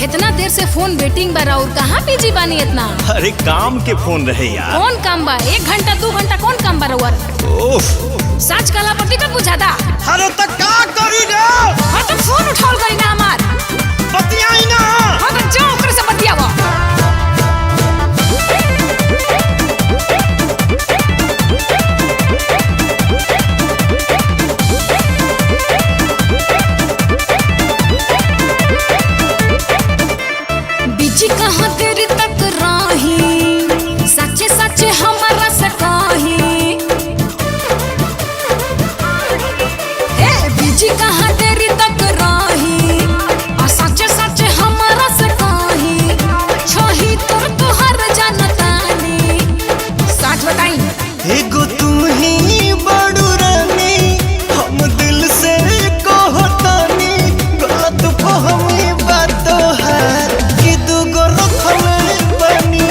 इतना देर से फोन वेटिंग बा और कहाँ बिजी बानी इतना? अरे काम के फोन रहे यार। कौन काम बा? एक घंटा 2 घंटा कौन काम बा रउआ? ओफ। सच कहला पर दिक्कत बुझाता। अरे त का करी रे? हाँ तो फोन उठावल करी ना हमार। बतियाई ना। हाँ तो जाओ ओकरे से बतियावा। बिजी कहाँ देर तक रही, सच्चे सच्चे हमारा से कही। ए बिजी कहाँ देर तक रही, आ सच्चे सच्चे हमारा से कही। छही तोर तोहर जानतानी, साच बताई। एगो तू ही बड़ू रानी, हम दिल से कहतानी, गलत फहमी बात तोहार कि दूगो रखल बानी।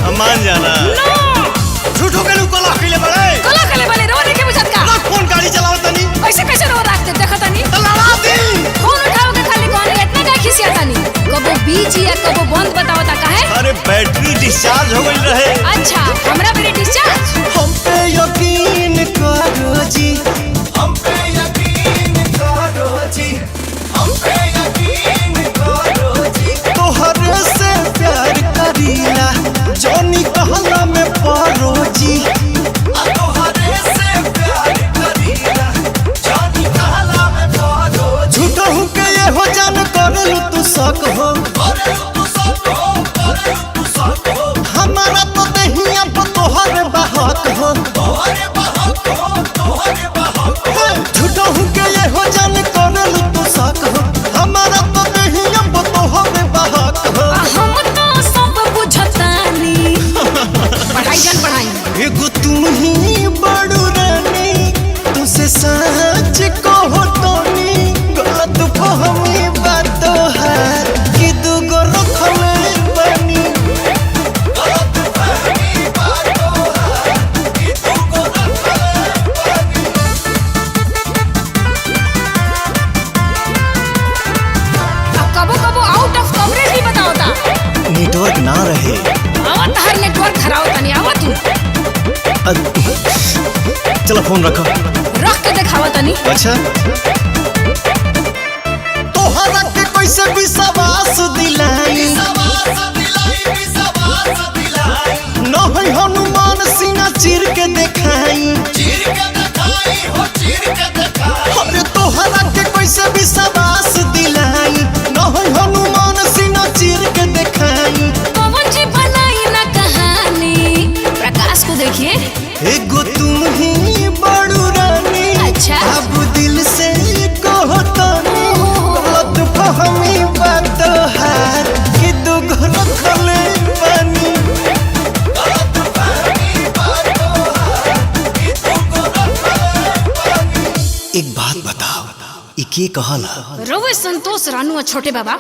हम मान जाना। झूठो के कला खिले बड़े। कला कले वाले रो देखे बुझत का? रख फोन, गाड़ी चलाओ तनी। ऐसे कैसे रो रखते देखतानी? त लड़ा दी। फोन उठाओ के खाली कौन इतना का खिसियातानी? कबो बीजी या कबो बंद बतावता काहे? अरे बैटरी डिस्चार्ज हो गई रहे। अच्छा हमरा मेरे डिस्चार्ज। हम पे यकीन करो जी, हम पे यकीन करो जी, हम पे यकीन करो जी। तोहरे से प्यार करीला, जोनी कहला में परो जी। तोहरे से प्यार करीला, जानी कहला में परो जी। झूठो हूँ के ये हो जान करलू तू शक हो। करे तू सब हो, करे तू सब हो। हमारा तो दहिया पर तोहर बहक हो। तोहरे बहक हो, तोहरे बहक हो। झूठो हूँ के ये हो जान करलू तू शक हो, हमारा तो दहिया पर तोहर बहक हो। आ हम तो सब बुझतानी। पढ़ाई जन पढ़ाई। एगो तू ही बड़ू रानी, तुसे सच कहो तोनी, गलत फहमी बात तोहार कि दूगो रखल बानी। गलत फहमी बात तोहार कि तू को रखल बानी। आ कबो कबो आउट ऑफ कवरेज भी बतावता। नेटवर्क ना रहे। आवत हर नेटवर्क खराब तनी आवत तू। चलो फोन रखो। रख के देखावा तनी। अच्छा। तोहरा के कैसे विश्वास दिलाई? विश्वास दिलाई, विश्वास दिलाई। न होई हनुमान सीना चीर के देखाई। चीर के दिखाई हो, चीर के दिखाई। अरे तोहरा के कैसे विश्वास दिलाई? न होई हनुमान सीना चीर के देखाई। पवन जी बनाई ना कहानी। प्रकाश को देखिए। एगो तू ही बड़ू रानी। अच्छा। अब दिल से कहो तानी, गलत फहमी बात तोहार कि दूगो रखल बानी। गलत फहमी बात तोहार कि तू को रखल बानी। एक बात बताओ, ई के कहला? रोवे संतोष रानू और छोटे बाबा।